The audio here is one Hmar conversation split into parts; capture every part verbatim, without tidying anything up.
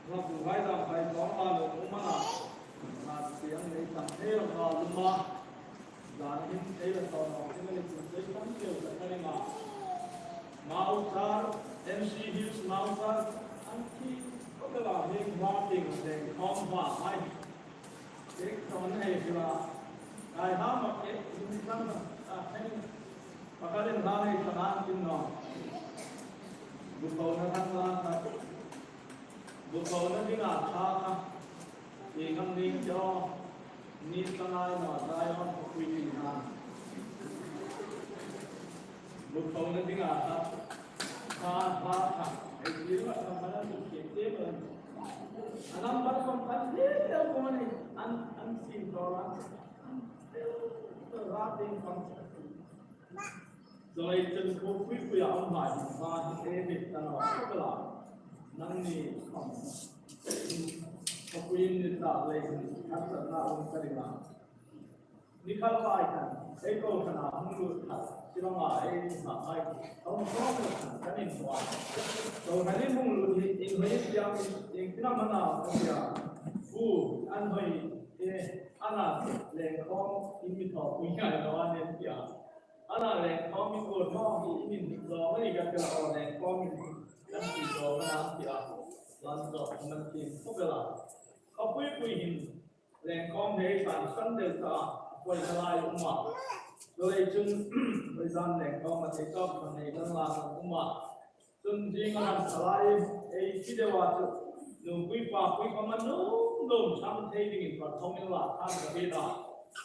Labu vai dam vai tawng la lo um a na. Na tiang nei tam thei lo ka lum a. Zan hin ei la tawng lo thei le chun sei tam thei lo ka ni ma. Mauchar, M C Hills Mauchar, an thi ko ka la hming hma ting lengkhawm hma hai. Ei tawng hei sila. Kai ha ma ei hin tam na. A hei. Pakhatin hla hei tawng an tin no. Bu ko na thang la ta. Bu ko na ding a tha kha. Ei kam ding cho. Ni ka ngai no dai on ko pui ni na. Bu ko na ding a tha. Tha, tha, tha. Ei ti ma tha ma na ni ke te ma. Anam ba som kan ni te ko ni. An, an sin to la. Ra ding fang. Zawlei chun khawpui pui a um hai, ma hi e mit ta naw ka la. Nangni khawm khawpui in ni ta lei hin, harsatna um ka ring a. Ni khat lai khan, ei kohran a hung lut khat, chivanga ei hma hai, hung khawm khat kan inhmuh a. Kohran in hung lut hi, inhoi tiang, in, in tina mana ka tia. Bu, an hoi, e, ana, lengkhawm, in mi thaw pui ngai lo a nen tia. Ana lengkhawm in ur hmawm hi in inzawm a ni ka tia, aw lengkhawm in kan ti zawm a na tia. Lan zawm man tin khawp el a. Khawpui pui hin lengkhawm hei tan san del ta a, poi ka lai um a. Zawlei chun, poi zan lengkhawm a thei tawk kan nei kan la kan um a. Chun zing a han thalai ei ti deu a chu. Nupui papui khawm a nuom nuom chang thei dingin pathawng in la khan ka hriet a.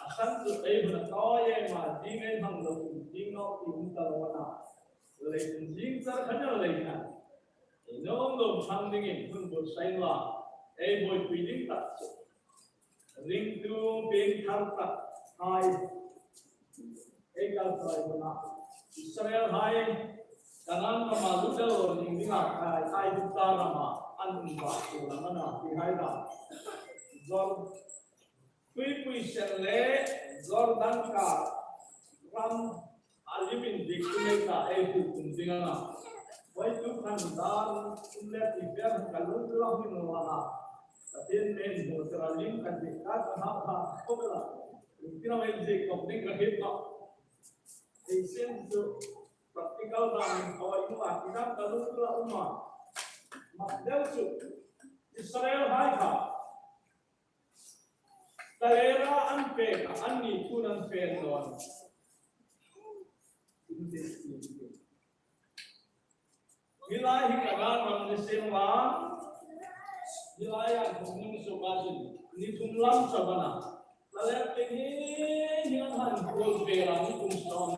A san chu ei hun a tawi em a, zing ei hmang lo chun zing nawk ti um ta lo a na. Lei chun zing char khan a lei khan. Ei nuom nuom chang dingin hun buotsai la. Ei buoipui ding tak chu. Ringtu piengthar tak hai. Ei kal tawk a na. Israel hai Kanan rama lut el lo ding dinga khai, Aigupta rama an um ba chu lam a na ti hai ta. Zor tuipui sen le Jordan kar ram a limin dik tu nei ta ei tu kum ding a na. Voi tu khan dar um le ti ber ka lut lo hin lo a na. Ka tin men mo tra lim kan dik ka ka ha ha ko la. Kina wen dik ko ding ka hit lo. Ei sen chu practical dan ko ai ma ti dan ka lu la uma. Ma deu chu Israel hai kha. Talera an pe ka an ni tu nan pe non. Hi lai hi Kanan ram ni sien la. Hi lai a thum hnung suok a chun ni thum lam chau a na. Taler te hi hi an han kul ve la ni kum sawm.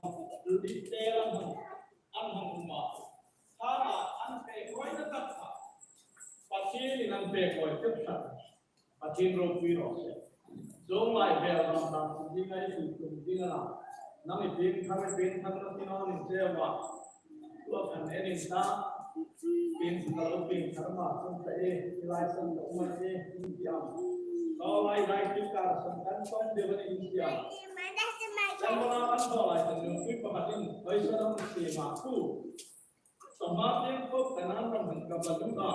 Lut te lam han, an han um a. Kha la an pe koi na tak kha. Pathienin an pe koi tep tak. Pathien ropui raw se. Chuong lai vel ram dang chu ding ei hriet tum ding a na. Nang i piengthar, i piengthar na ti naw ning che a. Tua khan en in ta. Pieng chu ka lo piengthar ma chun ta e, i lai san lo ma e, in ti am. Tua lai lai ti kar san kan sawm deu a ni in ti am. Kan ma la kan tua lai san nupui pakhatin, hoi san am ti ma ku. Sawma tieng khawp Kanan ram han ka ba lut a,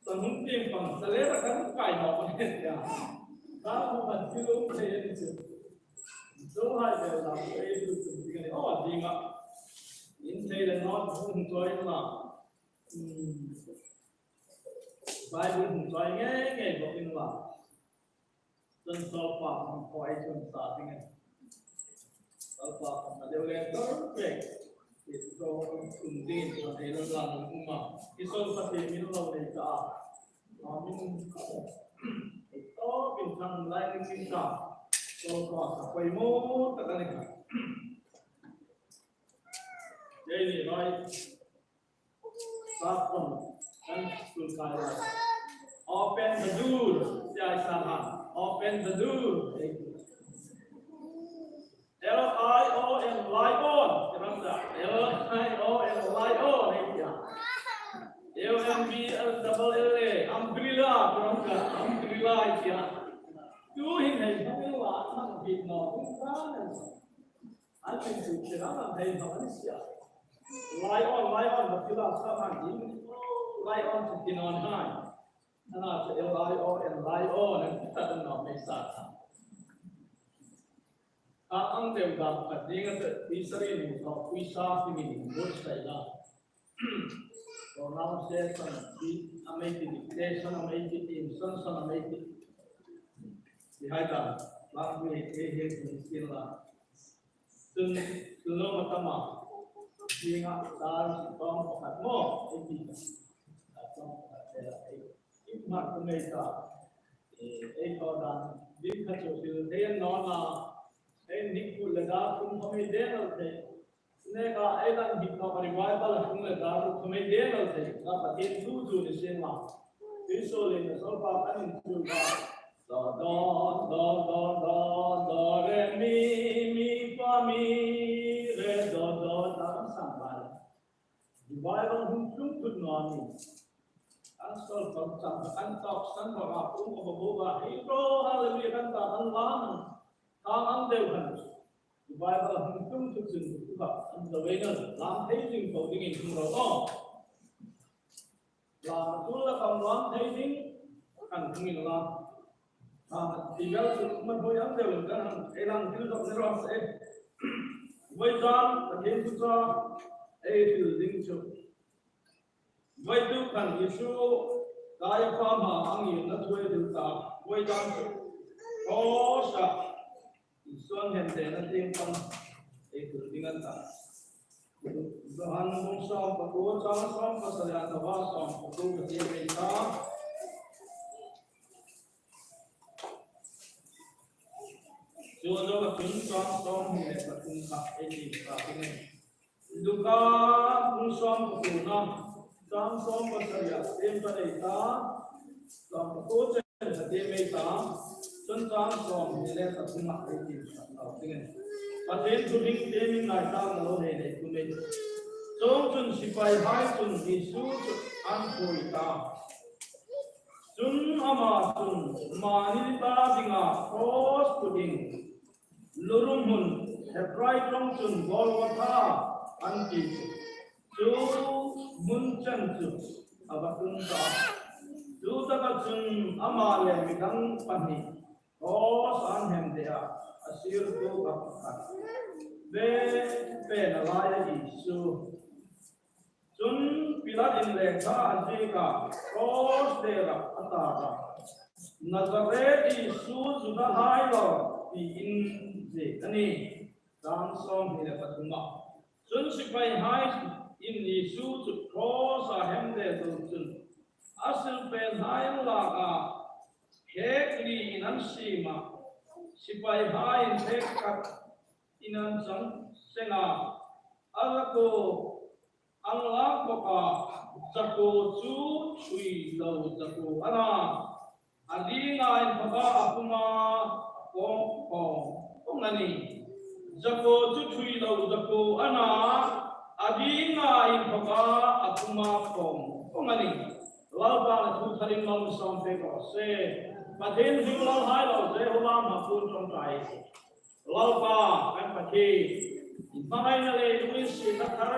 sanhum tieng pang, Talera kan kai naw a ni tia. Ka hmu han ti lo thei a ni chu. Zo hai vel lam ei tu tu ti ka ni, aw, ding a. In thei le naw hung chawi in la. Hmm. Bible hung chawi ngei ngei bawk in la. Chun Lalpa hmang khawm ei chun sa ding a. Lalpa hmang a deu le perfect. Ei zo tum ding chun ei lo lang um a. Ei zo sa te min lo nei ta. A min ka. Ei to min thang lai ni min ta. Lalpa sa poimaw tak a ni kha. Ei ni bai. Sap kong, kan school kai la. Open the door, tia sa ha. Open the door. L I O N, lion. Ram da. L I O N, lion. Tia. U M B R E double L A, umbrella. Ram da. Umbrella tia. Tu hin hei, hei la, hang bit no, tu ka na. An min tu kira man hei hmang an sia. Lion, lion, ma kila sa man ding. L I O N chu ti naw ni hai. Ana chu L I O N, L I O N an ti ta naw mei sa ta. A ang deu dam khat ding a chu Israel ni thaw pui sa ti min bul sai la. Pronunciation ti a mei ti, dictation a mei ti, intonation a mei ti. Ti hai ta, lang mi e he tin sin la. Tun, tun lo ma tama. Ti nga ta si tong pakhat maw, e ti ta. Ta tong pakhat te la e. Ki ma tu mei ta. E, e ko dan. Di kha chu sil te no na. E ni ku le da kum ko mei de lo te. Neka ei dan hi ka revival a hung le dan khawm ei de lo thei, ka Pathien thu chu ni sien ma. Tuisuolin a solpa kan inchuk a. Do, do, do, do, do, do, re, mi, mi, fa, mi, re, do, do, ta kan sang ba. Revival hung tlung thut naw ni. Kan solpa chang, kan tawk san ba, ka kum ko bo ba, hei ro, hallelujah, kan ta, kan lam. Ka ang deu kan. Revival hung tlung thut chun, tu kha, an zo ei na, lam thei ding ko dingin hung ro aw. Lam tu la kam lam thei ding, kan hung in lam. Ah, ti bel chu, man hoi ang deu kan hang, ei lang thil dok ni ro se. Voi chang, ka thil chu cha, ei thil ding chu. Voi tu khan Isu, Kaiapha hmaa ngirna thu ei hril ta, voi dan chu. Cross-a, Isu an hemdena tieng khan, ei hril ding a ni ta. Johan bung sawm pakuo chang sawm pasari a thawva sawm pakuo ka ti mei ta. Chu zo ka chun chang sawmhni le pathum kha ei ti ta ding a nih. Luka bung sawm pakuona, chang sawm pasari a tiem ka nei ta, sawm pakuo chen ka tiem ei ta, chun chang sawmhni le pathum a ei ti ta ding a nih. Pathien thu ding tiem in ngai ta lo nei nei tu mei. Chuongchun sipaihai chun Isu chu an pui ta. Chun ama chun mani ta dinga cross tu ding. Lurung hmun Hebrai ṭawng chun Golgotha an ti chu. Chu hmun chen chu a va tlung ta. Chu taka chun ama le midang pahni cross an hemde a, a sirtu a pakhat. Ve pen a laia Isu. Chun Pilat in lengtha a ziek a, cross dera a tar a. Nazareth Isu Judahai Lal tiin ziek a nih. Chang sawmhni le pathum a. Chun sipaihai in Isu chu cross-a hemde zo chun, a silpenhai an lak a, khek liin an siem a, sipaihaiin khek khat in an chang seng a, a zakuo an lak bawk a, zakuo chu ṭhui lo zakuo a na. A dinga inthawka a puma khawm khawm khawm a nih. Zakuo chu ṭhui lo zakuo a na. A dinga inthawka a puma khawm khawm a nih. Lalpan a thu tharin mal mi sawm pek raw se. Pathien hring lalhai lo Jehova hmaa puon ṭawngṭai. Lalpa kan Pathien, i hmangaina le lunginsietna thar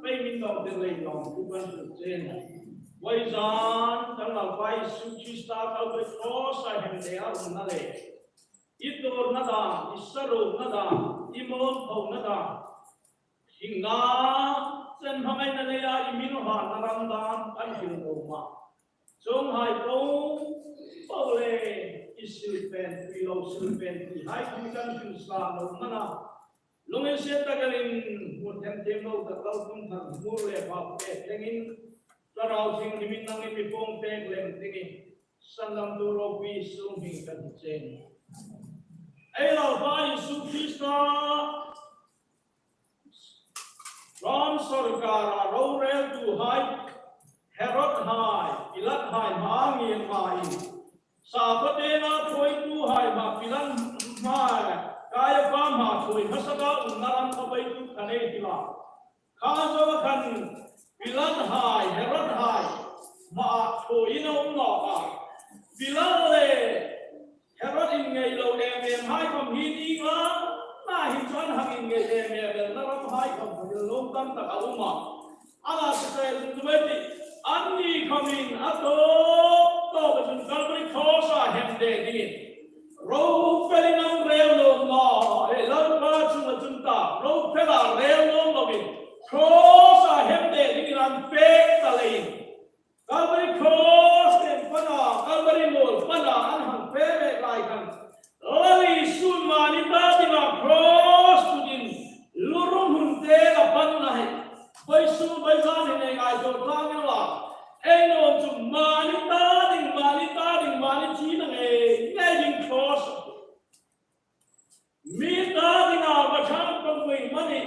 pei min dawng tir lei nawm thu kan hril che. Voizan kan Lalpa Isu Krista Kalvari cross-a hemde a umna le i tuorna dam, i saruokna dam, i muonphona dam, hringna chen hmangaina leia i mi nuhmeiin a ram dam kan hril nuom a. Chuonghai po po le i silpen, i lo silpen, i hai thu kan hril sa lo hmang a. Lunginsiet takin hmu thiem thiem lo tak lo kum thar hmur le bau pek thlengin, Thlarau Thienghlimin nangin mi puong pek lem dingin, sandamtu ropui sung hming kan che. Ei Lalpa Isu Krista, Rom sawrkara roreltuhai, Herod hai, Pilat hai hmaa ngir hmain, Sabbath-a ṭhuoituhai hmaa Pilat hmaa, Kaiapha hmaa ṭhuoi hmasaka umna ram khawpui tu kha nei ti la. Kha zo khan Pilat hai, Herod hai hmaa ṭhuoiin a um nawk a. Pilat le Herod inngei lo em em hai khawm hi ni ka, na hi chuong hang inngei em em el na ram hai khawm hi lo tam tak a um a. Ana sisel tu e ti. Anni khawmin a tawp tawp a chun Calvary Cross-a hemde dingin, ro felin an rel nuom naw, e, Lalpa chunga chun ta, ro fela rel nuom lovin, Cross-a hemde dingin an pek ta leiin, Calvary Cross tieng pana, Calvary muol pana an hang fe mek lai khan, Lal Isu mani ta dinga Cross tutin, lurung hun te la panna hi, vawisun vawizan hin ei ngaituo tlang el la, ei nuom chu mani ta ding, mani ta ding, mani thina ngei ngei ding Cross. Mi ta dinga va thang pangpui mani,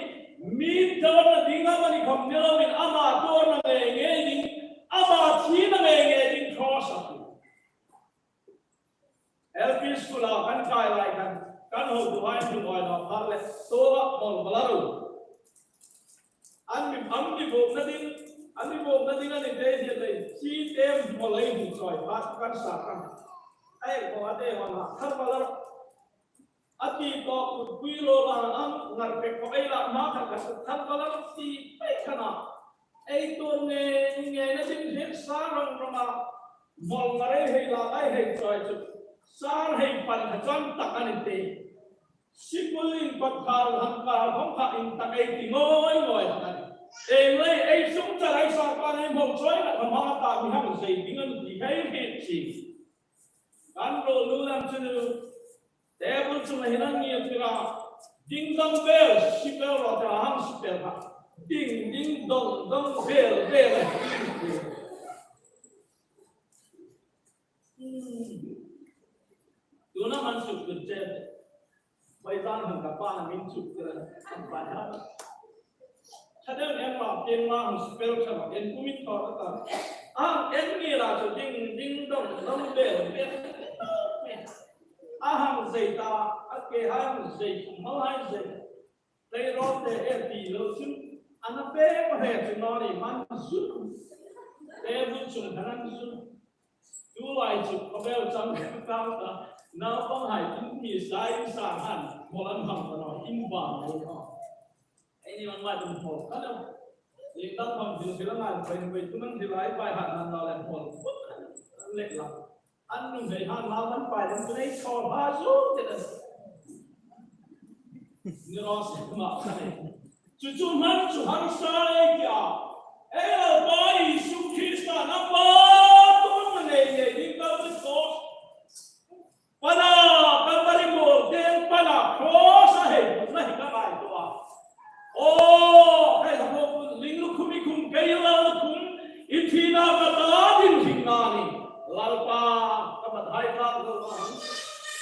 mi tawrna dinga mani khawm ni loin ama tawrna ngei ngei ding, ama thina ngei ngei ding Cross a tih. L P school-a kan kai lai khan, kan hotuhai thu ngawi naw kha le, tuta hmawl bala ro. An mi, an mi bawkna ding, an mi bawkna ding a ni te hi lei, chi tem hmawl lei hmu chawi kha kan sa kan. Ei, ko a te hmawl a, thar bala ro. A ti tawk kut pui lo la ang ngar pek ko ei la ma kha ka sa thar bala ti pei kha na. Ei tuor ngei ngei na ding hek sa rong rong a. Bol ngar ei hei la ei hei chawi chu. Sar hei pan kha chang tak a ni te. Sikul in pat khar han kar hong kha in tak ei ti ngoi ngoi tak a ni. Ei lei ei sung cha ei sa pa nei hmol chawi na kha ma ta mi hang sei ding a ni ti hei hei chi. Kan ro lu lam chu nu. Table chunga hin an ngiat tir a. Ding dong bel, sipel ro ta hang sipel ha. Ding, ding, dong, dong, bel, bel. Hmm. Tuna man suk kun che. Bai zan hang ka pa na min suk tir a. An pa ha. Thadeu en ma, en ma hang spell tha ma, en kumin thaw ta ta. A, en ni la chu ding, ding, dong, dong, bel, bel. A hang zei ta, a ke hang zei, mal hai zei. Tei ro te e ti lo chu, ana pe ko he chu no ni man zu. Te bu chung hanan zu. Tu lai chu ko bel chang ka ta. Naupang hai tin mi sai sa han, mo lan hang ta no, in ba mo no. Ei ni man mai tum hol ka lo. Ling dang hang thil thil ngai pai pai tu man thil ai pai han nan la le hol. Le la. An nung hei han la man pai dan tu nei chol ha zu te dan. Ni ro se ma ka le. Chu chu man chu han sa le kya. Ei Lalpa Isu Krista na pa tu na le le ding ka le ko. Pana, Kalvari muol tieng pana, cross-a hei hmuna hi ka ngaituo a. Aw, hei la hmawk ling lukhum i khum, kei la lukhum, i thina ka ta ding hringna ni. Lalpa, ka mat hai ka lo a.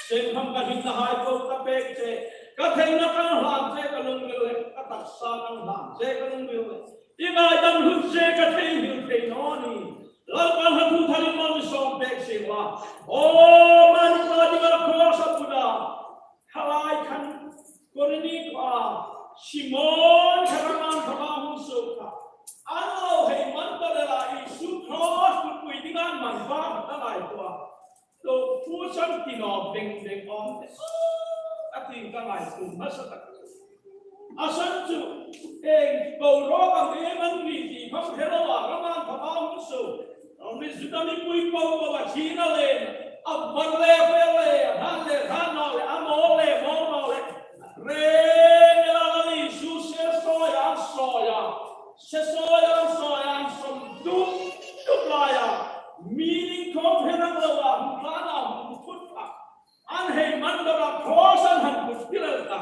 Seng kham ka hringna hai ko ka pek che, ka theina ka hlan che ka lungril le, ka taksa ka hlan che ka lungril le. I ngaidam hlut che ka thei hil thei naw ni. Lalpa hla thu tharin mal mi sawm pek seng la. Aw, mani ta dinga cross-a put a. Kha lai khan Korini khuoa Simon kha ram an kha hung suok kha. An lo hei man ta le la Isu cross putpui dinga an man pa ka ngaituo a. Lo fu chang ti naw beng beng awm te. A ti ka ngaituo hmasa tak. A san chu, eng, boruok ang em an ni ti khawm hre lo a, ram an kha hung suok. Ram mi Juda mipui po po a thina le, a var le fe le, a hlan le hlan naw le, a mawl le mawl naw le. Reng la la Isu se sawi a, sawi a. Se sawi a, sawi a, sawm duk duk lai a. Mi ding khawm hre rang lo a, hung tlan a, hung phut a. An hei man dawra cross an han put tir el ta.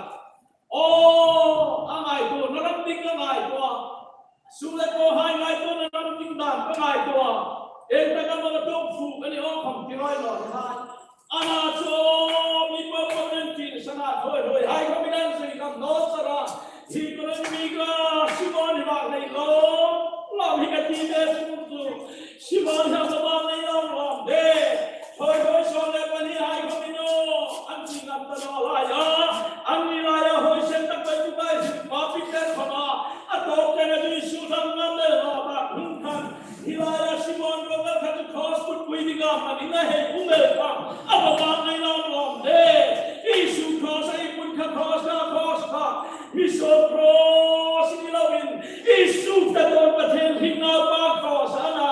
Aw, a ngaituona ram ding ka ngaituo a. Sule ko hai ngaituona ram ding dan ka ngaituo a. Ei ta ka ma tok fu ka ni aw kham ti roi lo ni hai. Ana chu mi po po nen ti sana thoi thoi hai ka mi dan sui kam no sara. Hi ko nen mi ka Simon hi bak nei lo. Lam hi ka ti de sung tu. Simon hi ka ba nei lo lam de. Hoi hoi sawm le pahni hai khawm ni naw, an ti ngam ta naw lai a, an ni lai a, hoi sen tak pai tu kai sin pa pi ter khawm a, a tawp ten a tui su thang ngam le naw ta hung khan. Hi lai a Simon ro ka khat cross putpui dinga man in a hei um el kha, a va bang nei lo lawm de. Isu cross a i put kha cross kha cross kha. Mi so cross ni loin, Isu ta dawn Pathien hringna pa cross a na.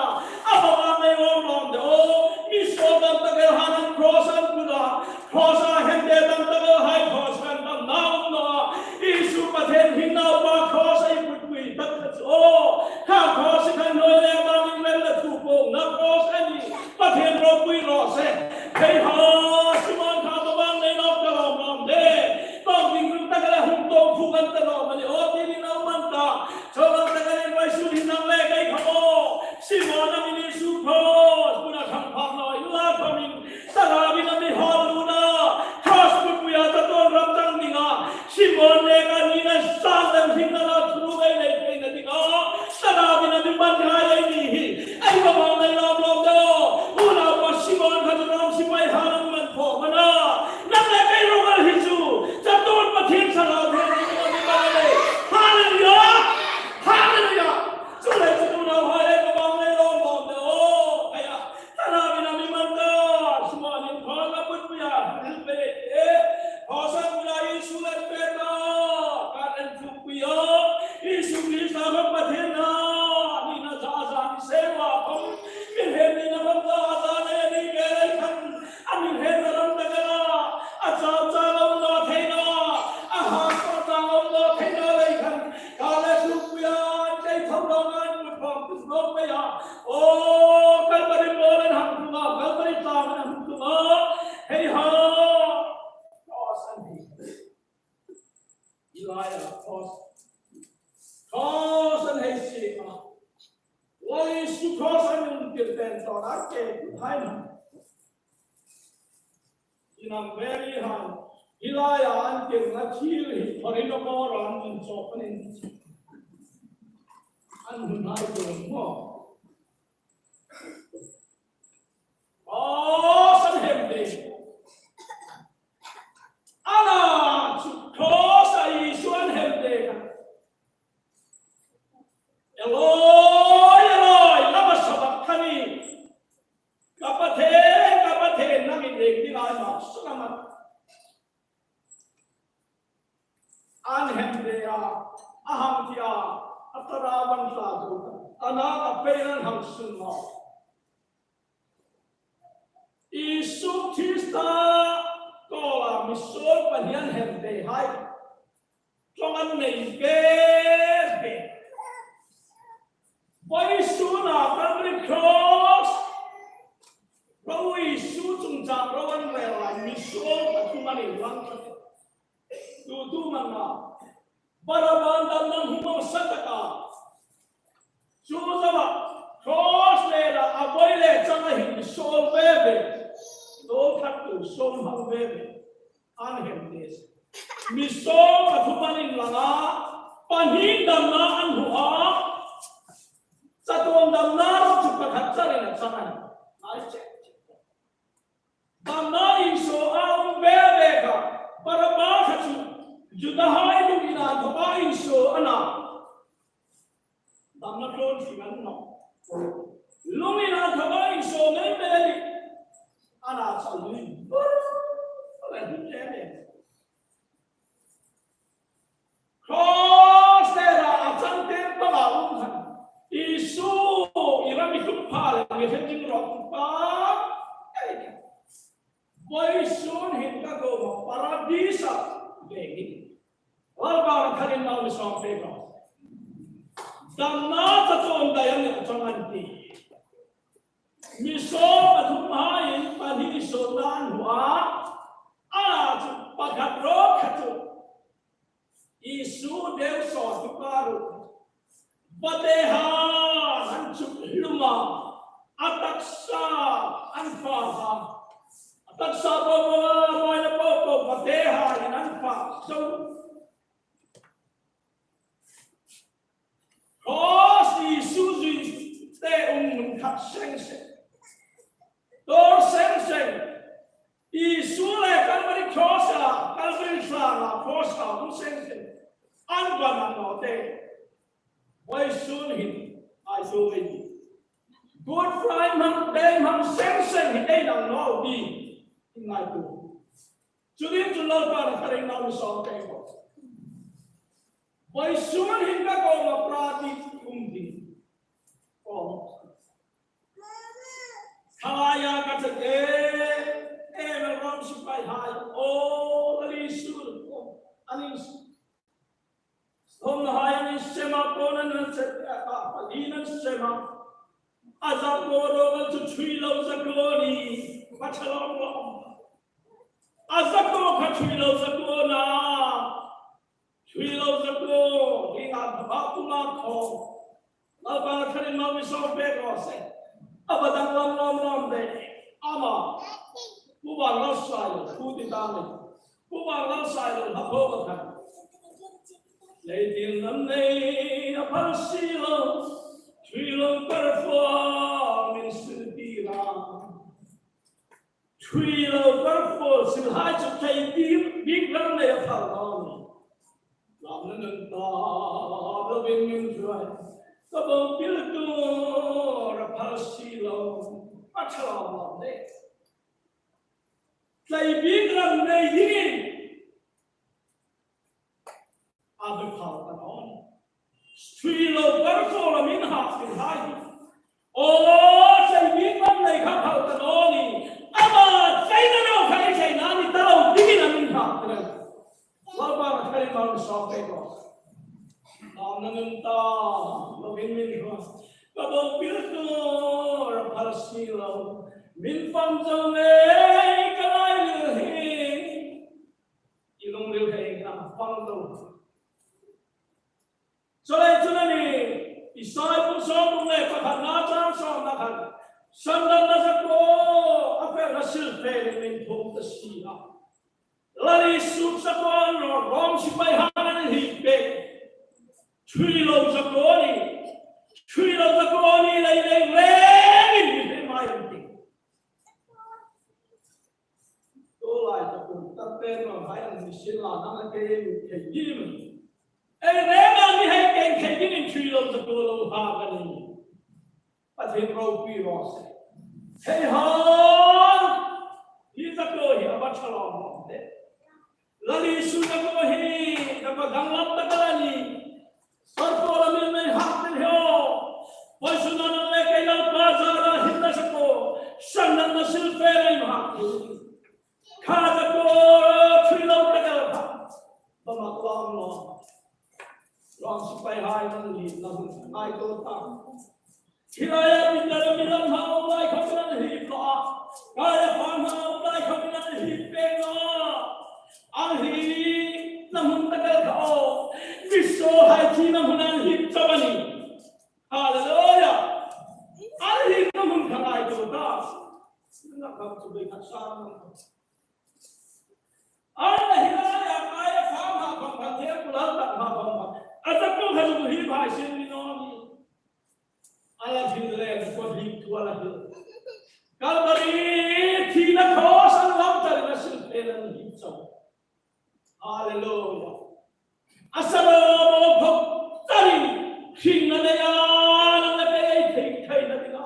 Hai na. Inam veri hai. Hi laia an tirna thil hi thawrin a bawr an inchawk an in. An hun hai tur maw. Aw, san hem de. Ana chu cross-a Isu an hem de. Eloi, Eloi, lama sabachthani. Ka Pathien, ka Pathien, nangin ieng dingin am a sunama. An hem de a, a hang ti a, a tara van tla tu. Ana ka pe nan hang sun ma. Isu Krista kawla misuol pahni an hem de hai. Ṭawng an nei ve ve. Vawisuna Calvary Cross. Ro Isu chungchang ro an rel lai misuol pathum an inlang. Tu tu man na. Baraba damna hung hmang sa taka. Chu zama cross le la a voi le changa hin suol ve ve. Lo khat tu suol hmang ve ve. An hem tes. Misuol pathum an inlang a. Pahni damna an hmu a. Chatuon damna ro chu pakhat charin a chang a nih. Ai che. Damna insuo a um ve ve kha, Baraba kha chu, Judahai lung inthawka insuo a na. Damna tlawn hring an naw. Lung inthawka insuo mei mei a nih. Ana chang lui. Bur, bur, bur, bur. Cross le la a chang te panga um khan. Isu, i ram i hluk pha le, mi hre ding rawh pa. Ei. Vawisun hin ka kuoma Paradis-a ve hi. Lalpa tharin mau mi sawm pek rawh. Damna chatuon dai an nih chang an ti. Misuol pathum hai in pahni suolna an hmu a. A chu pakhat ro kha chu. Isu deu sawt tu ka ru. Vate ha an chu hlum a. A taksa an fa ha. A taksa po po, po po, po po, vate ha in an fa. So, Cross Isu zui te um mun khat seng seng. Tor seng seng. Isu le Calvary Cross-a, Calvary tlanga cross-a um seng seng. An ban an naw te. Vawisun hin, ai su hin. Good Friday hmang, day hmang seng seng hi ei nang naw ding. Ngaituo. Chu ding chun Lalpa tharin mau mi sawm pek rawh. Vawisun hin ka kuoma Paradis um ding. Aw. Khaia ka chate, e, Rom sipai hai, aw, Lal Isu, aw, an insu. Sawmna hai an insem a, ko nan an se, a, a, a, an insem a. A za ko ro, a chu thui lo za ko ni, pa cha lo lo. A za ko kha thui lo za ko na. Thui lo za ko, hi nga ba ku ma ko. Lalpa tharin mau mi sawm pek rawh se. A ba dang lam lam lam de. Ama. Pu Vanlalsailo, pu ti ta ni. Pu Vanlalsailo, ha po ka khan. Leitir lam nei a phal si lo. Thui lo kar fo min sil ti ra. Thui lo kar fo silhai chu thei bik, bik ram nei a phal naw ni. Lam na nun ta, lo in min ruai. Ka bo pil tu ra phal si lo. A tha lo lo de. Thei bik ram nei hi. A bi phal ta naw ni. Thui lo kar fo la min hak ti hai. O, thei bik ram nei kha phal ta naw ni. Ama thei na lo khai thei na ni ta lo dingin a min hak ti. Lalpa tharin mau mi sawm pek rawh. Lam na nun ta, lo in min ruai. Ka bo pil tu ra phal si lo. Min fam zo ngei ka lai lil hi. I lungril hei ka fam lo. Chuleiin chun a ni, Isai bung sawm bung le pakhatna chang sawmna khan. Sandamna zakua a felna silfênin min thum ta si a. Lal Isu zakua an rawng, rawng sipaihai an hip pek. Ṭhui lo zakua ni. Ṭhui lo zakua ni lei lei rengin mi hre mai an tih. Tulai zakua tak pen rawng hai an mi sin la nang a ke mi thei dim. Ei reng a mi hai keng thei dim in ṭhui lo zakua lo ha ka ni. Pathien ropui raw se. Hei hang! Hi zakua hi a va ṭha lawm lawm te. Lal Isu zakua hi, zakua danglam tak a la ni. Sawrkawla mi nei hak tir hi aw. Vawisun an le kei Lalpa zara hin na zakua. Sandamna silfênin hak tir. Kha zakua ṭhui lo tak a la kha. Ba mak lawm lawm. Rawng sipaihai an hipna hun ngaituo ta. Hi laia Peter mi lam hma um lai khawmin an hip naw a. Kaiapha hma um lai khawmin an hip pek naw a. An hipna hun tak el kha aw. Misuolhai thina hun an hip chau a nih. Hallelujah. An hipna hun kha ngaituo ta. Na kham chu bei khat sa na. An la hi laia Kaiapha hma khawm khan, thei ku lal tak hma khawm khan. A zakua kha chu hi hmai sin ni naw ni. A la hril le, ko hril thu a la hril. Kalvari thina cross an lam char na silfênin an hip chau. Hallelujah. A sa lo mo phok charin, hringna nei a, nang le kei ei thei theina dinga.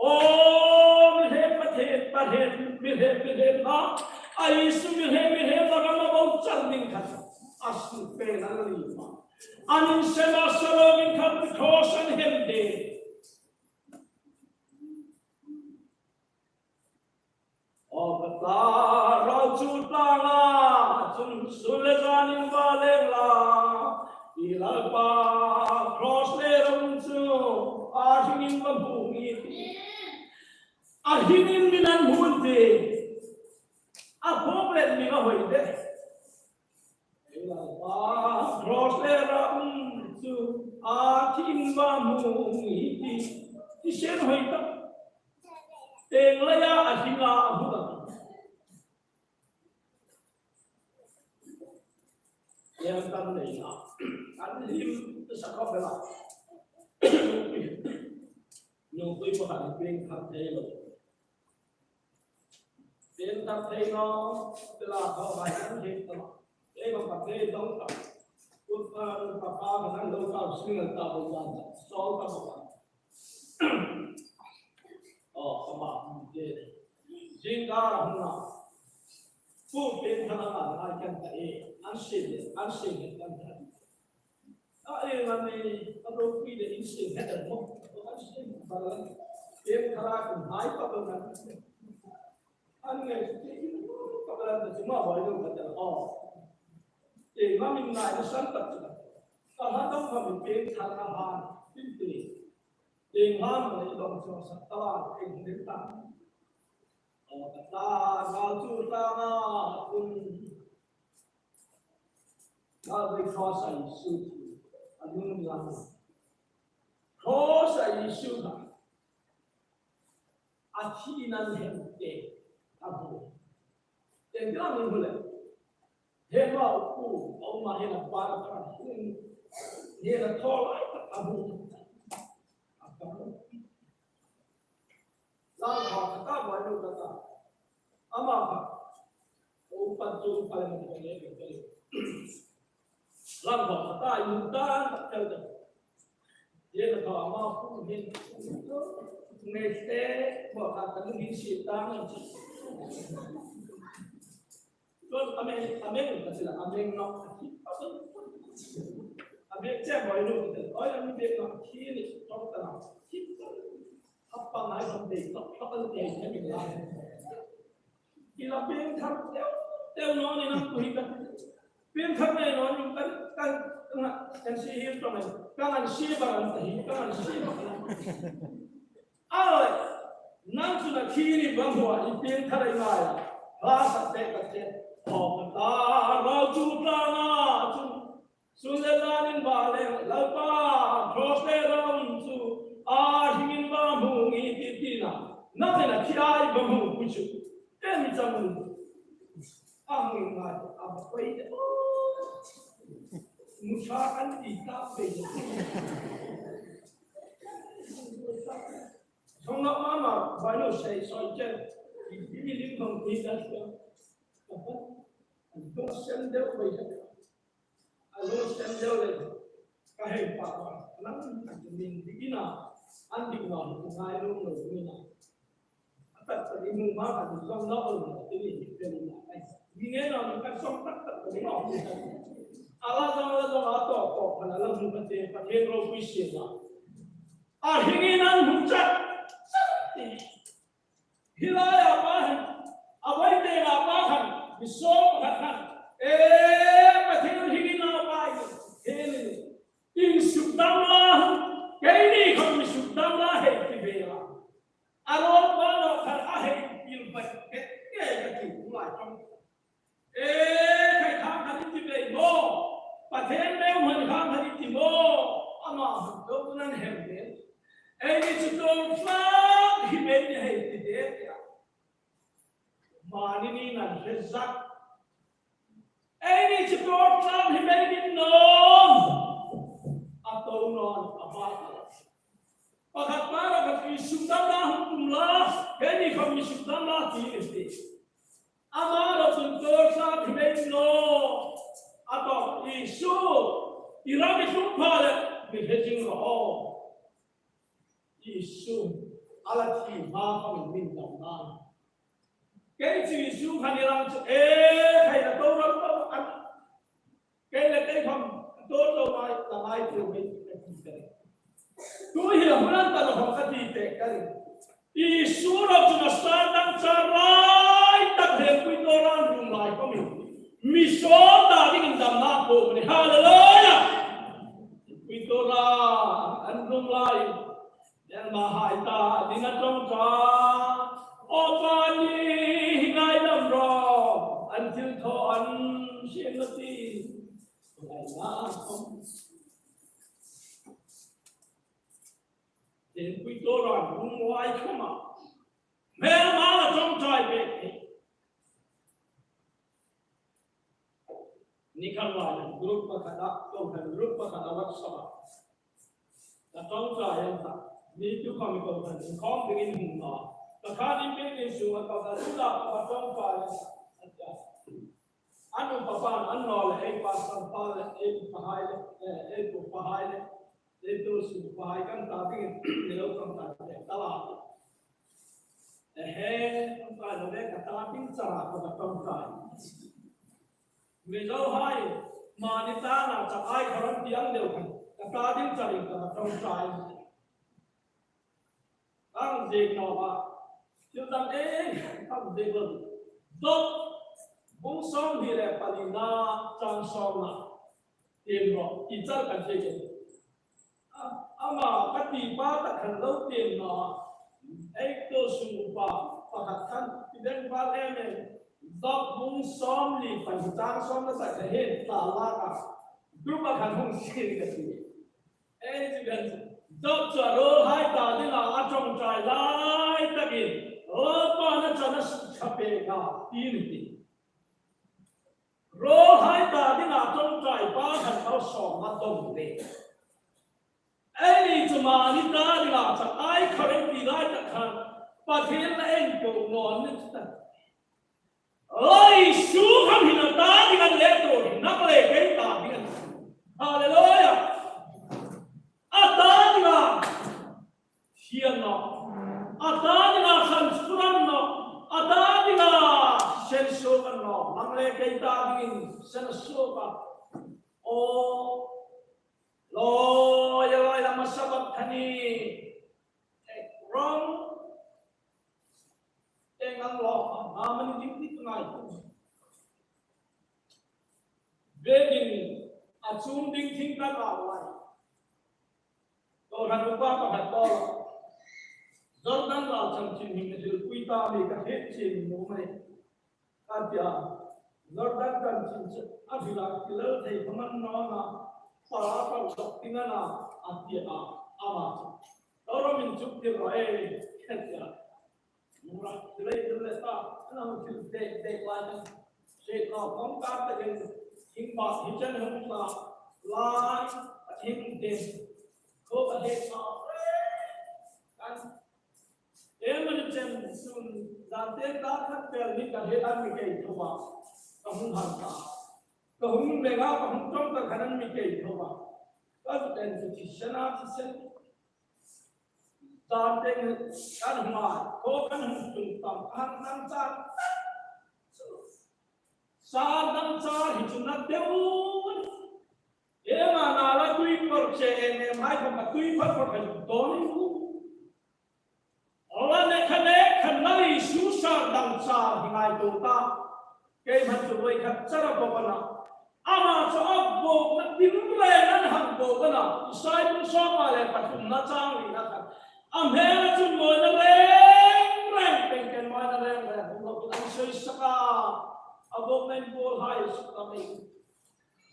Aw, mi hre Pathien, Pathien, mi hre, mi hre hma. A Isu mi hre, mi hre hma, rama bo char ding kha. A silfênin an hip a. An insema sa lo ding kha, cross an hem de. Aw ka tla, rau chu tlanga chun sun le zanin va leng la. I Lalpa, cross le ram chu a hringin va hmu i ti. A hringin min an hmu ti. A phawk let min a hoi de. Ei Lalpa, cross le ram chu a hringin va hmu i ti. Ti sien hoi ta. Teng laia a hringa a hmu ta. Ei an tam nei na. An him ta sa khawp el a. Nungpui pakhat pieng thar thei lo. Pieng thar thei naw, pela kha hai an him ta. Ei ma pa thei dong ta. Kut pa pa pa kan lo ta, sing ta, bo ta, sol ta, bo ta. Aw, ama, te. Zingkar huna. Pu pieng thar a kan hai kan ta e. An sin, an sin kan ta. A e, mani, a ropui de in sin he mo. An sin, ba la. Pieng thar a kan hai pa kan. An ngai chu ti in pa kan ta chu ma boi lo ka ta. Aw. Te ma min ngai na san ta chu. Ka ha dong ma min pieng thar a ha. Tin te. Eng hang mai dong chawng sak ta la, eng hang ta. Aw ka tla, ka chu tla na kun. Ka bai cross a Isu chu. A nun la. Cross a Isu kha. A thi nan hem te. A bu. Te dang min bu le. He ma u, u ma he na ba ka. He na thaw lai ka bu. A ka. Lang kha ka ta ba lu ka ta. Ama kha. U pa chu pa le mo le ke ke. Lang kha ka ta yu ta ka ta. Ye na ta ama ku hin. Ngai te mo ka ta hin si ta na. Chuan a meng, a meng ka ti la, a meng nawk a ti. A meng che boi nu te, oi, a mi beng nawk a ti ni, tawk ta na. Hapa ngai kan dei, tawk, tawk an dei, a mi la. I la beng thar teu, teu naw ni na ku hi ka. Beng thar nei naw ni kan, kan, kan, kan si hi tawk nei. Kan an si ba kan ta hi, kan an si ba kan. Aw, nang chu na thi ni bang hua i pieng thar ei ngai a. Hla sa te ka te. Aw ka ta, rau chu tla na chu. Sun le zanin va leng, Lalpa, cross le ram chu a hringin va hmu i ti ti na. hung ku chu. Em chang. A hung ngai a ba koi de. Mu sa kan ti ta pe. Song na ma ma ba no sei soi chen. Bi bi lim hung ti ta. Ka pa. An to sen de bai. A lo sem deu le, ka hei pa pa, nang an min di ina, an di ma, ngai lo lo ina. A tak tak i mu ma ka di zong lo lo, ti ni, ti ni ma, ai. Mi nge na, mi ka zong tak tak, ti ni ma, ti ni. A la zong, la zong, a to, to, ka la la mu ka te, ka te ro kui si ma. A hing in an mu chat, chat, ti. Hi lai a pa hin, a vai te a pa khan, mi sawm khat khan, e, Pathien hi ni na pa hi, he ni ni. Insukdam la, keini khan mi sukdam la hei ti ve la. A lo pa lo khan a hei pil bai ke, ke ka ti lai tong. E, khai khang khan i ti ve maw? Pathien meu hman khang khan i ti maw? Ama hman lo nan hem ve. Eini chu tawp tlak hi mei ni hei ti de tia. Mani ni nan hre zak. Eini chu tawp tlak hi mei ni naw. A to naw a ba. Pakhat pa ra ka ti sukdam la hung tum la. Keini khom mi sukdam la ti ni ti. Ama lo tun tawp tlak hi mei ni naw. A to Isu. I ram i tlung pha le mi hre zing ro. Isu, a la thi hma khom min dam na. Kei chu Isu khan i lang chu, e, khai la to ram to an. Kei le kei khom to to mai, la mai tu mai, ka ti te. Tu hi la hun an ta la khom ka ti te ka ri. Isu ro chu na sa dang cha rai tak he pui to ran rum lai khom. Mi sawm ta dingin damna po ni. Hallelujah. Pui to ra, an rum lai. Elma hai ta ding a ṭawngṭai. O pa ni hi ngaidam ro. An thil thaw an hriet na ti. Ngaina khom. Tin pui to ran rum lai khom a. Hmelma la ṭawngṭai pek hi. Ni khan lai group pakhat a, ko khan group pakhat a WhatsApp a. Ka ṭawngṭai ang ta. Mi tu khom ko khan inkhawm dingin hung na. Ka khan in pek in su a ka ka su la ka ṭawngṭai ang ta. A nu pa pa an naw le ei pa sang pa le ei pa hai le, eh, ei pu pa hai le. Ei tu su pa hai kan ta ding, ni lo kan ta ding, ta la. Ehe, kan ta lo le ka ta ding chara ka ba ṭawngṭai. Mizo hai, mani ta na cha ai ka ran tiang deu kan. Ka ta ding chara ka ba ṭawngṭai. Kan ziek naw a. Thil dang ei, kan ziek lo. Job, bung sawmhni le palina, chang sawmna. Tiem ro, i char kan ziek e. A, ama ka ti pa ta khan lo tiem naw. Ei to sung upa, pakhat khan, ti deng pa em em. Job bung sawmhni pan chang sawmna sak ka hin, ta la ka. Group a khan hung sing ka ti. Ei, ti ben, Job chu a ruolhai ta dinga a ṭawngṭai lai takin, Lalpan a chan a suk ṭha pek a, ti ni ti. Ruolhai ta dinga ṭawngṭai pa khan malsawmna dawng le. Eini chu mani ta dinga chang ai kha reng ti lai tak khan, Pathien la en ko naw ni ta. Oi, Isu khom hin a ta ding an le to, nang le kei ta ding an. Hallelujah. A ta dinga thian naw. A ta dinga khan suran naw. A ta dinga sen suran naw. Nang le kei ta dingin sen suran. O, lo, ya lai la masa bak thani. Wrong. Eng ang lo, a mani ding ti ngai. Begin, a chung ding thing ka la lai. To ran upa pakhat to. Jordan lal chanchin hin a thil pui ta mi ka hriet chin mu mai. A tia, Jordan chanchin chu a bila kilal thei ka man naw a, pa pa sok ting a na, a tia a, ama chu. Toro min chuk ti ro e, a tia. Mura, tilai, tilai ta, ana hung thil dek, dek lai ta. Sei ka kong ka ta gen, hing ba, hi chen hung ta, lai, hing dek. Ko ka he ta, kan. Em ani chen sun, za te ta khat pel ni ka he an mi kei tho ba. Ka hung han ta. Ka hung le nga, ka hung tong ta khan an mi kei tho ba. Ka ten su chi sena, chi sen. Dang teng kan hmai, ko kan hung tung tam, kan dang char. Sa dang char hi chu na deu. Ema na la tui por che em em hai ko ka tui por por ka don. Ola ne khane khan na Isu sa dang char hi ngai to ta. Keima chu voi khat chara bawk a na. Ama chu a bawkna tin reng an hang bawk a na. Isai bung sawmnga le pathumna chang lina khan. A hmela chun mawina reng reng, pengken mawina reng reng. Hung lo an soi saka. A bawkna in bawlhai suk ta mai.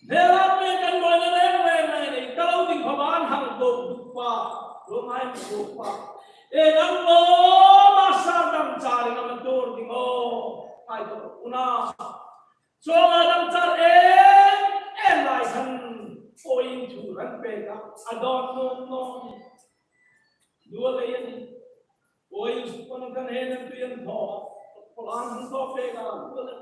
Hmela pengken mawina reng reng reng. Ka lo ding khawm an hang bawk duk pa. Lo ngai bawk pa. E dang lo ma sa dang char in a ma tur ding o. Hai to una. Chuonga dang char em em lai khan, poin thu kan pek a, a dawn nuom nuom. Dual ei a nih. Poin suk pon kan he nan tui an thaw a, polan hung thaw pek a, dual ei.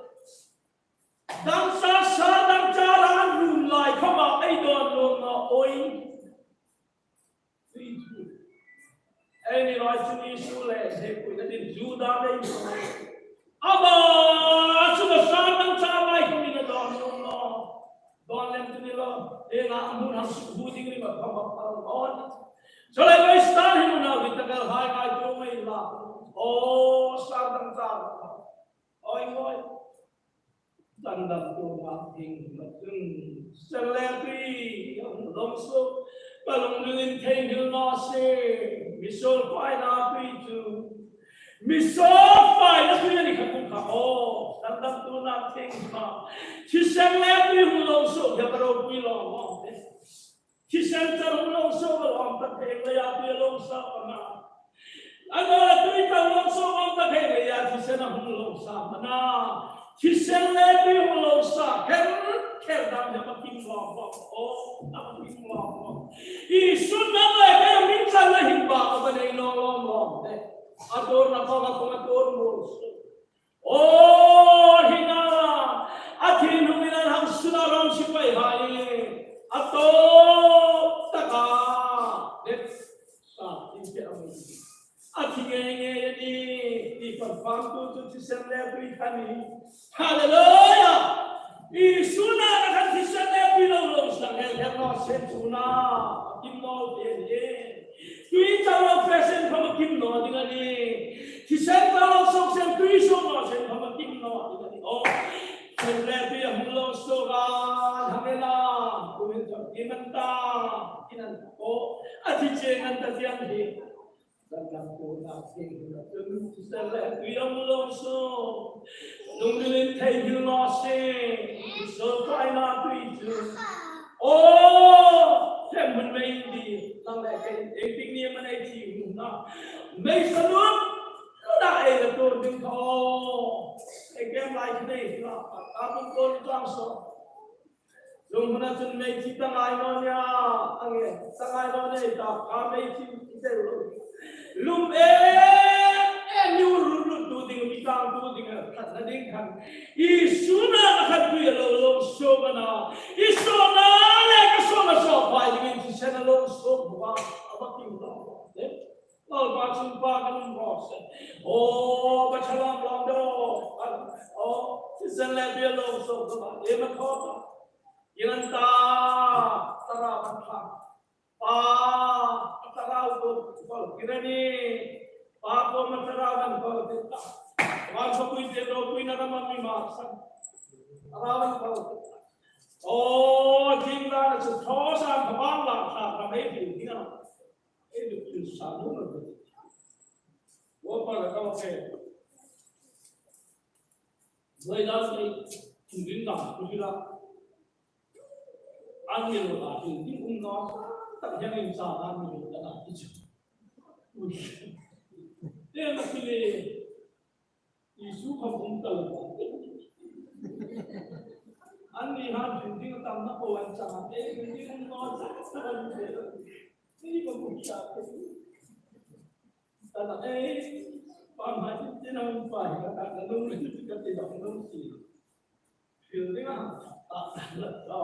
Dang char sa, dang char an rum lai khawma ei dawn nuom naw, poin. Ei ni lai chun Isu le he pui na din Juda le Isu. Ama chu ka sa dang char lai khawm in a dawn nuom naw. Dawn lem tu ni lo. Ei nga hmun hang suk hu ding ni ma pha ma pha lo. Chole ko Istan hi mun a vit ta kal hai ngai tu mai la. O sa dang char. Oi ngoi. Dang dang tu ma ding ma chun. Sen le tui hung long suk. Ka lungril in theinghil naw se. Mi suol faina tui chu. Mi suol faina tui a ni kha kum kha o. Dang dang tu na thing kha. Thisen le tui hung long suk. Hei ka ropui long long. Thisen char hung long suk a lawm ta thei leia tui long sa pa na. Ano tui ka long suk long ta thei leia thisen a hung long sa pa na. Thisen le tui hung long sa kher kher dam ya ma kim long long. O, a ma kim long long. Isu na le ke min char le hin ba ka nei long long long. A dor na ko ka ko a dor mo. O, hi na, a thi hnungin an hang suna ram sipai hai, a to taka, det, sa, tin pe ang. A thi ngei ngei a nih, ti pan pan tu chu thisen le tui kha ni. Hallelujah! Isu na ka khan thisen le tui lo lo sa ngei her no sen chu na, kim no te ni. Tui char lo fe sen khawm a kim naw ding a nih. Thisen char lo suok sen tui suok naw sen khawm a kim naw ding a nih. O, sen le tui a hung long suok a, hang en a, kumin chawk kim an ta, in an ta. O, a thi cheng an ta ti an hi. Dang dang tu na thing na chun thisen le tui a hung long suok. Lungril in theinghil naw se, mi suol faina tui chu. O, hremhmun mei di, lang le kei, ei picnic am a nei ti hung na. Mei sa nun, nun a ei la tur ding kha o. Ei kem lai kha nei la, ka bung kon tang so. Lung huna chun mei ti ta ngai naw nia, ang e, ta ngai naw nia, ta ka mei ti ti te lo. Lum e, e ni ru ru tu ding, mi tang tu ding, khat na ding khan. Isu na ka khan tui a lo long suok a na. Isu na le ka suok a suok pai dingin thisen a long suok bawk a, a va kim lo. Eh? Lalpa chungpa kan um rawh se. O, ka ṭha lam lam do. O, thisen le tui a long suok bawk a. E ma thaw ta. Iran ta, tara ma tha. Pa, tara u ko, ko, kirani. Pa ko ma tara kan ko, ta. Wan ko pui te do, pui na ma mi ma sa. Tara kan ko. O, jing na chu thaw sa ka bang la, ta, ta mei ti, ti na. Ei, du, du, sa, du, du. Wo pa la ka ke. Voi la ni, du, du, da, du, du, la. An ni lo la, du, du, um, na. Ta, yang in sa, an ni lo la, du, du. Te ma ki le. Isu kha hung ta lo. Anni ha building tam na ko an chang. E building hung lo sa sa an de. Ni ko ku cha. Ta na e. Pa ma tin tin hung pa hi ka ta na nung ni ka ti da nung si. Building a ta ta la.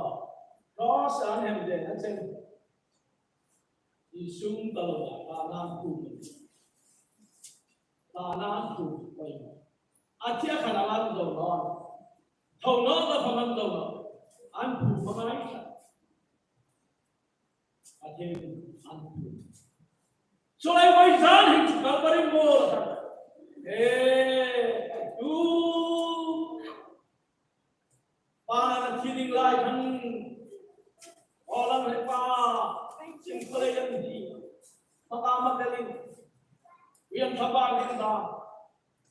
Cross an hem de na chen. Isu ta lo ta na ku. Ta na ku. A thia khan a lan zo lo. Tho lo ta khan an zo lo. An ku ma ngai kha. A thia an ku. So lai mai zan hin chu Kalvari mo la ta. Eh, tu. Pa na thi ding lai khan. Aw lang he pa. Sing ko le yan hi. Pa pa ma ka ling. Wian tha ba ling da.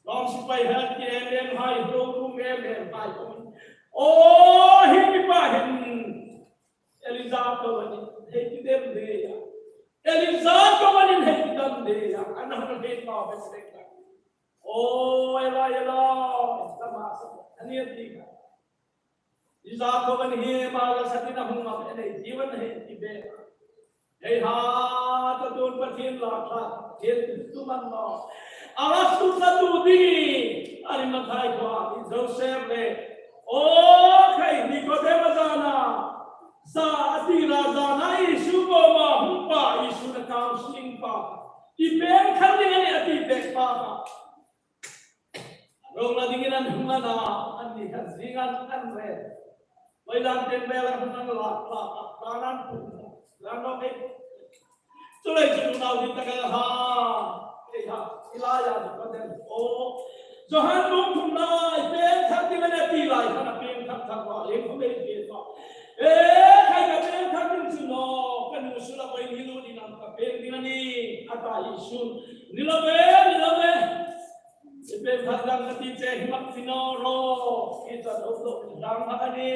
Long sipai hel ki em em hai, hlo tum em em hai. O, hi mi pa hin. Elija ko ni, hei ki dem de ya. Elija ko ni, hei ki dem de ya. Ana hon hei pa be se ka. O, ela, ela. Sama sa. Ani ti ka. Iza ko kan hi ma la sa ti na hung ma ene jiwan he ti be. Hei ha ta tun Pathien la kha, hei tu man no. Ala su sa tu di. Arimathai ko a, i Joseph le. O khai Nikodem zana. Sa ati ra zana Isu ko ma hung pa Isu na counseling pa. I peng khan ni ani ati pek pa. Rong la dingin an hung ana, an ni khat zing an an re. Voi lam ten ve la hung an la, la, la, la nan pu. La no ke. Chu lei chu nau di ta ka ha. Ke ha, i la ya ko den. O. Johan bung thum na, i pen thak ti na ti lai, ka na pen thak thak wa, le ko me ke wa. E, khai ka pen thak ti chu no, ka nu su la voi ni lu ni nam ka pen ding ani, ata Isu. Ni la ve, ni la ve. Ipe thak dang ka ti che hi mak ti naw ro. I chan hop lo dang ha ani.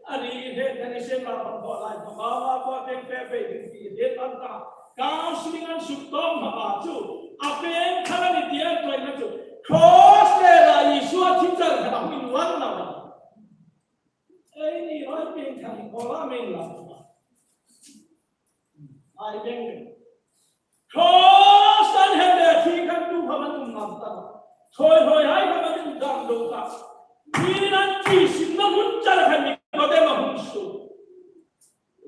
Ani he kan i sem la kan ko lai ko ba ba ko pe pe pe ding ti he pan ta. Counseling an suk tawm ha ba chu. A pen thak ani ti an try na chu. Cross le la Isu a thi char kha hung in wan na. Ei ni roi pen thak ko la men la. Ai pen. Cross an hel le thi khan tu kha man um ngam ta. Thoi hoi hai kha man um dam lo ta. Ni nan ti sim na hun char khan ni ko te ma hun su.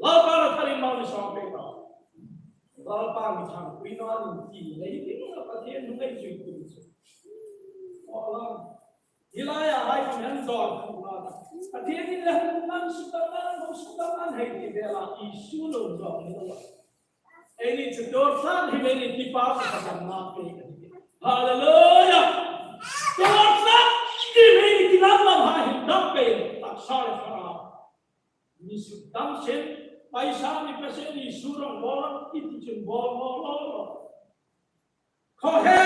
Lalpa na thari mau ni sa pe ta. Lalpa mi thang kui na ni ti le ni na pa te nu ngai chui tu. Olam. Hi lai a hai khom han dawr khom la ta. Pathienin le hung man suk ta man, hung suk ta man hei ti ve la Isu lo dawr ni lo. Ei ni chu dawr san hi ei ni ti pa ka dam na pe. Hallelujah. Dawr san hi ei ni ti lam lam hai hin dam pe. Taksa le khara. Mi suk dam sen, paisa mi pa sen Isu rong lo lo, i ti chun bol lo lo lo. Kho he,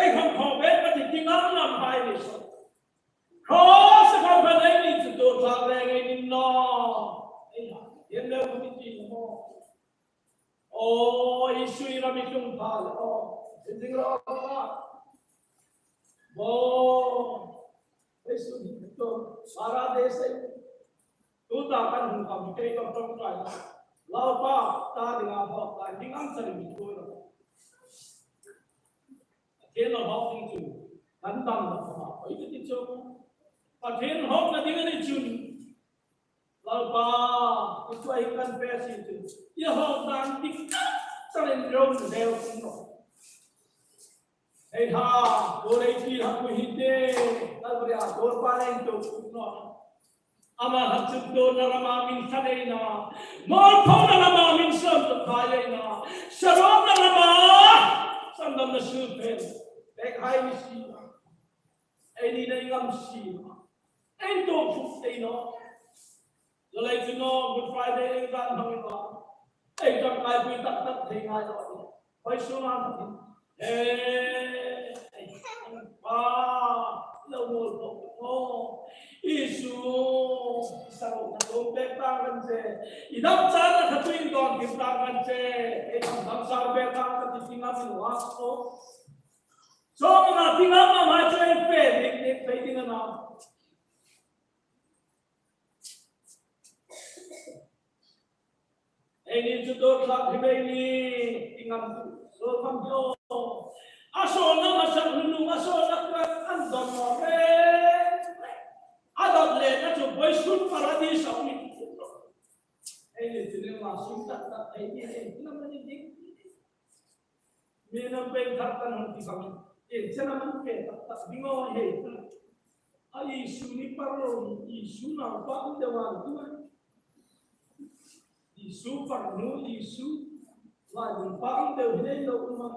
ei khom kho ve ka ti ti ngam ngam hai ni so. Kho se khom kho nei ni chu to cha ve ngei ni no. Ei ha, yen le ko ti ti mo. O, Isu i ram i tlung pha le o. Zing lo ka. Bo. Isu ni to. Para de se. Tu ta kan hung kam ke ka tong kai. Lau pa ta ding a hok ta ding ang sa ding ko. Pathien lo hawk ding chu kan dam lo ma. Oi ti chu. Pathien hawkna ding a ni chun. Lalpa, i chu ai kan pe si chu. I hawk dan ti ka sa len rom deu no. Ei ha, ko lei ti ha ku hi te. Kalvari a ko pa len to no. Ama hak chu to na rama min sa dei na. Mor pho na rama min son to pa dei na. Sarom na rama. San dam na su pe. Pe khai mi si. Ei ni nei ngam si. Ei to fu te no. Lo lei chu no, Good Friday ei dan hang no. Ei dan kai pui tak tak thei ngai lo. Hoi su na. He, pa, lo mo lo mo. Isu, sa lo na lo pe ta kan che. I dam cha na ka tuin don ki ta kan che. Ei dam dam sa pe ta ka ti ti ma ti wa so. Chuong ang a ti ngam ngam hai chu ei fe ding ding thei ding a na. Eini chu dawt hlak hi mei ni, ti ngam tu, so kham jo. A sawlna hmasa hnung, a sawlna kar an dawt naw reng reng. A dawt lena chu vawisun paradis a um. Eini chu ni ma sum tak tak, eini, eini, na ma ni ding. Mi nam peng thar kan hung ti bang. Ei chena man pe tak tak ding aw hei. A Isu ni par lo, Isu naupa ang deu an tu. Isu parnu, Isu laidung pa ang deu hi nei lo ma.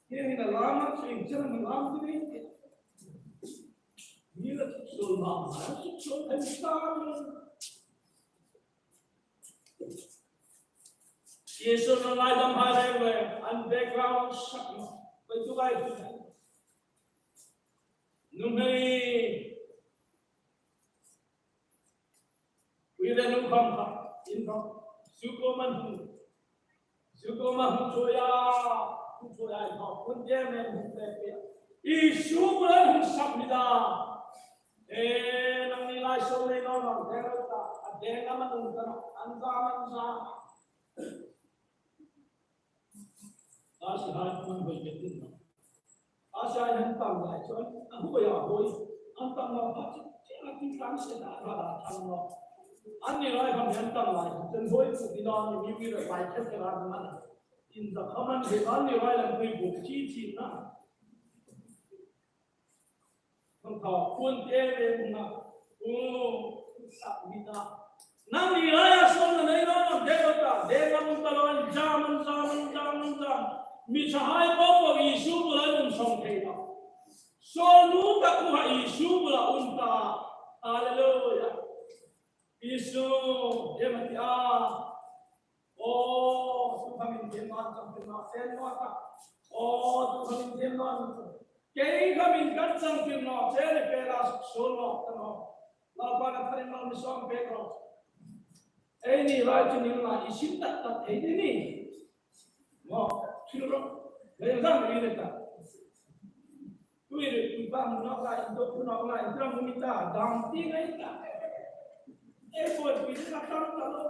Hei hin a lam a chu ei chena man lam ti nei. Ni la chu sol ma, ma chu sol kan sa. Isu nun laidam hai reng reng, an background sak naw. Koi tu kai tu. Nuhmei. Ui le nu kham kha, in kham. Su ko man hung. Su ko man hung choya. Hung choya in kham. Kun je men hung te pe. Isu ko lan hung sap mi da. E, nangni lai so le no no, de ro ta, a de na ma nun ta no, an za man za. A si hai man hoi ke tin no. A si hai han tam lai so, a hoi a hoi. An tam no pa chi, chi a ti tam se da, da, da, tam no. An ni lai ham han tam lai, ten hoi ku ti no, ni mi mi lai ke ke la man. In za khaman he an ni lai la hoi ku chi chi na. Thawk hun te ve na. U, sa mi ta. Nangni laia sawlna nei naw, nang de ta, de ngam ta lo, an jam, an jam, an jam, an jam. Mi ṭhahai po po Isu bula um sawm thei naw. Sawlnu tak kha Isu bula um ta. Hallelujah. Isu, e ma ti a. Aw, tu kha min thiem naw, chang thiem naw, sen naw ta. Aw, tu kha min thiem naw. Kei kha min kan chang thiem naw, chen ni pe la suk suol naw ta naw. Lalpa na tharin mal mi sawm pek ro. Eini lai chu ni la i sim tak tak thei ni ni. Maw, thil ro. Lei zang i le ta. Tui ri, tui ba mu nawk lai, tui ba mu nawk lai, tui ba mu mi ta, dam ti ngai ta. E po tui ni ka tam ta lo.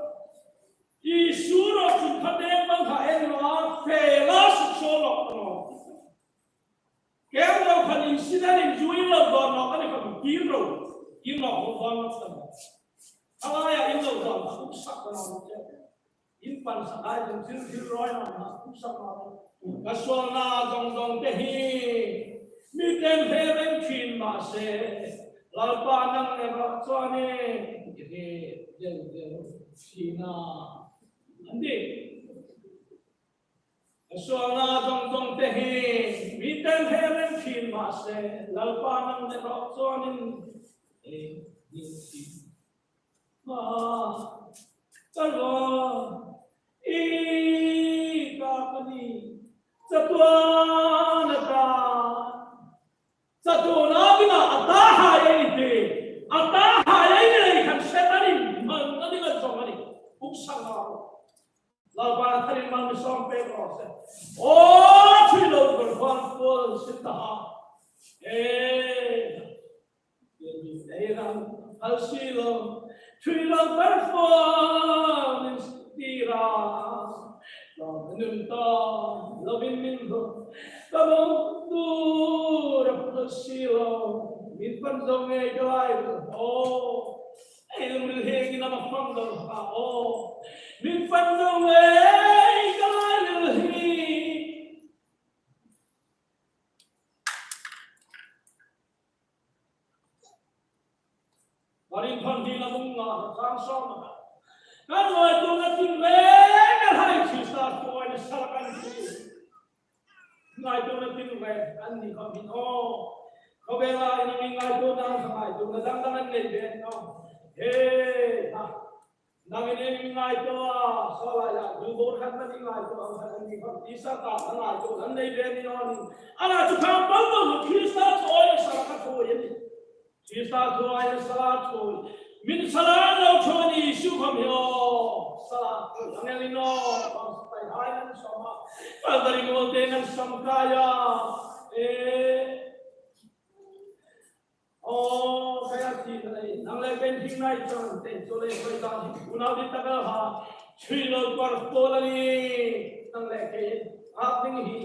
Isu ro chun kha deng bang kha en lo a, fe la suk suol lo ta naw. Keng lo khan incident injury lo dawn nawk a ni kha, kir lo, kir lo dawn nawk ta naw. A laia in lo dawn, a uk sak ta naw. In pan sa ai, in thil thil rawi naw na, uk sak naw. Ka suolna zawng zawng te hi miten hre reng ṭhin ma se, Lalpa nang le rawh chuan i hre deu deu ṭhin a. An ti. Ka suolna zawng zawng te hi miten hre reng ṭhin ma se, Lalpa nang le rawh chuan in ei ding si. Ma, ka lo, i ka ka ni, chatuana ta, chatuana ding a, a ta hai ei ti, a ta hai ei ni lei khan Setan in man a ding a zawng a ni, uk sak a. Lalpa tharin mal mi sawm pek raw se. Aw, ṭhui lo kawr hmang kuol sin ta ha. E, ei ram hal si lo. Ṭhui lo kawr hmang min ti ra. Lo nun ta, lo min min lo. Ka lo tu ra hal si lo. Min pan zo ngei ka lai lo. Aw. Ei lungril hi ngin a ma fang lo ha aw. Min pan zo ngei ka lungril hi. Korinth hni na bung nga chang sawm. Kan ngaituona tin reng a hai Krista thaw a ni sal kan ti. Ngaituona tin reng an ni khawm hin aw. Khawvela in mi ngaituona, ngaituona dang dang an nei ve naw. He, ha. Nangin in ngaituo a, saw lai a, du bo khat na ni ngaituo, ang khat an ni khawm, tisa ta an ngaituo, an nei ve ni naw ni. Ana chu khang pal pal Krista thaw a ni sal ka thaw a ni. Krista thaw a ni sal a thaw. Min sal a lo thaw ni Isu khawm hi aw. Sal a thaw ang el ni naw, ang pai hai an sawm a. Kalvari mual te an sawm kai a. Eh, aw, kei a thi ka nei, nang le kei thing ngai chang te, chu le kei ta hi, unau di ta ka ha, hrui lo kar po la ni, nang le kei, a ding hi,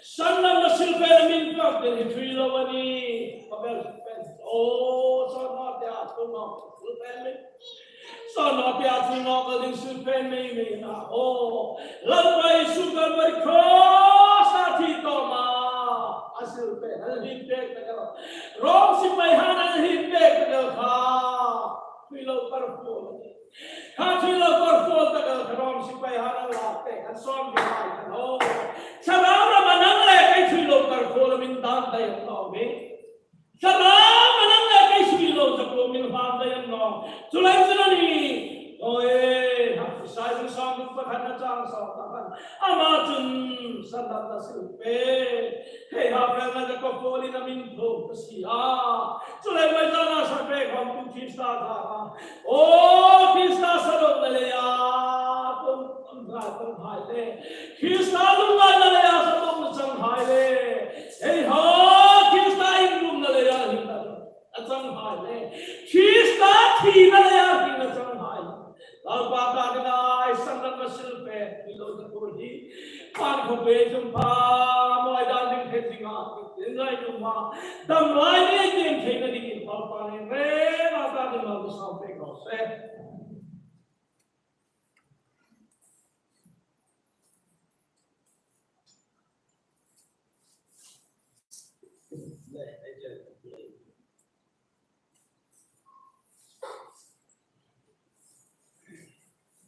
sandamna silfen min kar te hi hrui lo a ni, ka bel silfen, aw, sandamna te a tu ma, silfen min. Sandamna te a chu nawk ding silfen mei mei a na. Aw, Lalpa Isu Kalvari cross-a thi tawma a silfen an hriet pek tak el. Rom sipaihaiin an hriet pek tak el kha. Hrui lo kar po. Kha hrui lo kar po tak el kha Rom sipaihaiin an la pek an sawm ding hai kha lo. Thlarau rama nang le kei hrui lo kar po la min dan dai an tawm e. Thlarau rama nang le kei hrui lo za ko min hlan dai an nawm. Chu lai chu a ni. Oi, ha, Isai bung sawmhni pakhatna chang sawm pakhat. Ama chun sandamna silfen. Hei ha fel na ka ko fo ni na min tho ka si a. Chu lai mai chang a sa pe khom tu Krista ta. O Krista sadawkna leia, kum kum hla kum hai le. Krista lungngaina leia sadawkna chang hai le. Hei ha, Krista inrumna leia hringna a chang hai le. Krista thina leia hringna chang hai. Lalpa ta dingin sandamna silfen, mi lo ta ko hi. Pan ko pe tum pa, moi dan ding khe dinga, ding ngai dum ma. Dam lai ni ding khe na ding pa pa ni re, Lalpa ta dingin ma ko sa pe ko se.